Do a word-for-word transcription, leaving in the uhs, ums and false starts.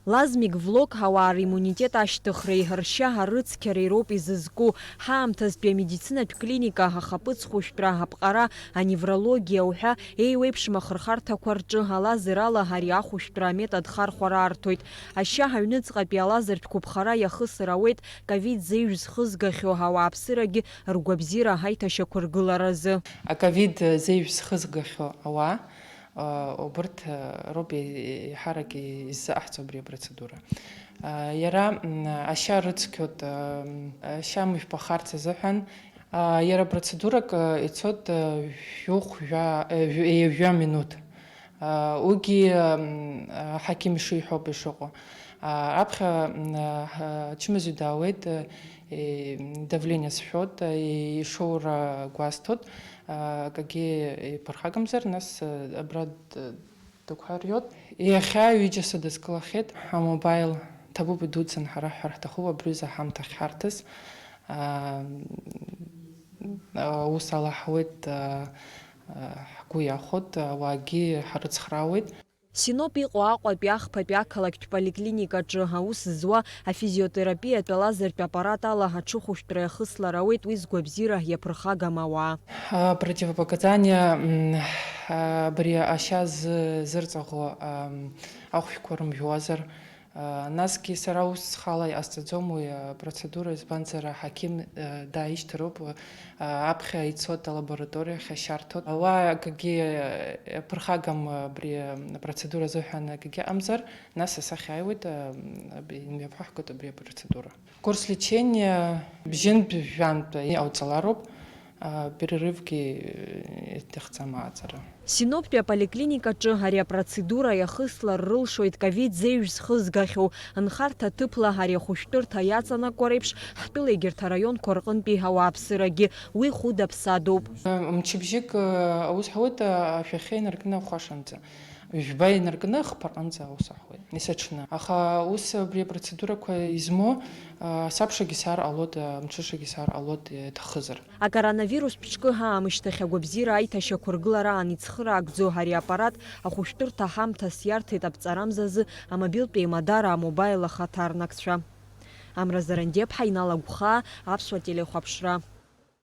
Лазмик Влог ауаа римунитет ашьҭыхреи ршьа арыцқьареи роуп изызку. Ҳаамҭазтәи амедицинатә клиника, ахаԥыц хәышәтәра, аԥҟара, аневрологиа уҳәа еиуеиԥшым ахырхарҭақәа рҿы алазерала ари ахәышәтәра аметод хархәара арҭоит. Ашьа ҳаҩныҵҟатәи алазертә қәыԥхара иахысыр ауеит ковид зеижә зхызгахьоу ауааԥсырагьы ргәабзиара ҳаиҭашьақәыргыларазы. Аковид зеижә зхызгахьоу ауаа, а, убырҭ, а, роуп е-, еиҳарак иззаҳҵо абри апроцедура. А, иара, м, ашьа рыцқьоит, а, м, ашьа мыжәпахарц азыҳәан. А, иара процедурак, а, ицоит, а, жәохә жәа-, э, жәа-, ҩажәа минуҭ. А, уигьы, м, аҳақьым ишиҳәо ауп ишыҟоу. А, аԥхьа, м, а, ачымазаҩ даауеит, э, давление сшәоит, э, ишоура гәасҭоит, а, акгьы иԥырхагамзар, нас, э, абра д-, дықәҳариот. Иахьа ҩыџьа сыдыскылахьеит, ҳамобаил ҭабуп идуӡӡан ҳара ҳҳәар ҳҭахуп, абри аҩыза ҳамҭа ахьҳарҭаз. А, аус алаҳауеит, а, а, ҳгәы иахәоит, ауаагьы ҳарыцхраауеит. Синоп иҟоу Аҟәатәи ахԥатәи ақалақьтә поликлиникаҿы аус зуа афизиотерапиатә алазертә аппарат ала аҽыхәышәтәра иахыслар ауеит уи згәабзиара иаԥырхагам ауаа. А, противопоказания, м, а, абри ашьа зы-, зырҵаӷоу, ам, ахәшәқәа рымжәуазар, а, насгьы сара ус схала иҟасҵаӡом уи апроцедура, избанзар аҳақьым, а, дааишьҭыроуп, а, аԥхьа ицоит алабораториахь, ашьа рҭоит. Ауаа акгьы, а, иаԥырхагам абри апроцедура азыҳәан акгьы ыҟамзар, нас асахьа ааиуеит, а, м, имҩаԥаҳгоит абри апроцедура. Курс лечения бжьынтә жәантә иҟауҵалароуп, а, перерывгьы, э, иҭахӡам аҟаҵара. Синоптәи аполиклиникаҿы ари апроцедура иахыслар рылшоит ковид зеижә зхызгахьоу. Нхарҭа ҭыԥла ари ахәышәтәырҭа иаҵанакуа реиԥш, ҳтәыла егьырҭ араионқәа рҟынтәи ауааԥсырагьы уи хәыда-ԥсадоуп. Мчыбжьык, э, аус ҳауеит, э, ашәахьа инаркны ахәашанӡа. Ҩжәба инаркны ахԥа рҟынӡа аус аҳуеит, есыҽны. Аха ус абри апроцедурақәа измоу, а, сабшагьы саар ҟалоит, а, мҽышагьы саар ҟалоит, иҭахызар. Акоронавирус ԥшкы ҳаамышьҭахь агәабзиара аиҭашьақәыргылараан ицхыраагӡоу ари аппарат ахәышәтәырҭа ҳамҭас иарҭеит аԥҵарамзазы амобилтә еимадара амобаил ахаҭарнакцәа. Амра Зарандиаԥҳа, Инал Агәхаа, Аԥсуа телехәаԥшра.